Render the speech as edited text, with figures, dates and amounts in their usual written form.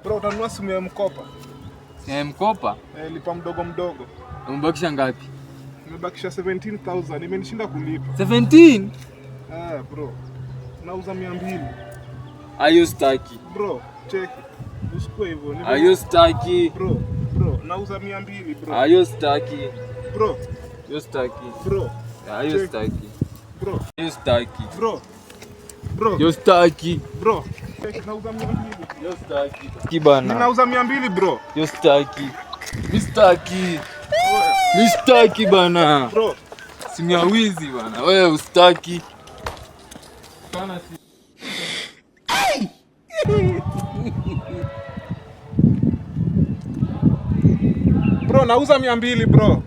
Bro, utanunua simu ya mkopa? Ya mkopa? Eh, lipa mdogo mdogo. Umebakisha ngapi? Nimebakisha 17,000, imenishinda kulipa. 17? Eh, bro. Nauza 200. Ayo staki. Bro, cheki. Usikue hivyo. Ayo staki. Bro, bro, nauza 200 bro. Ayo staki. Bro. Ayo staki. Bro. Ayo staki. Bro. Ayo staki. Bro. Bro. Ayo staki. Bro. Nauza 200. Ayo staki. Kibana. Ninauza 200 bro. Ayo staki. Mi staki. Mi staki bana. Bro. Simu ya wizi bana. Wewe ustaki. Sana si. Bro, nauza 200 bro.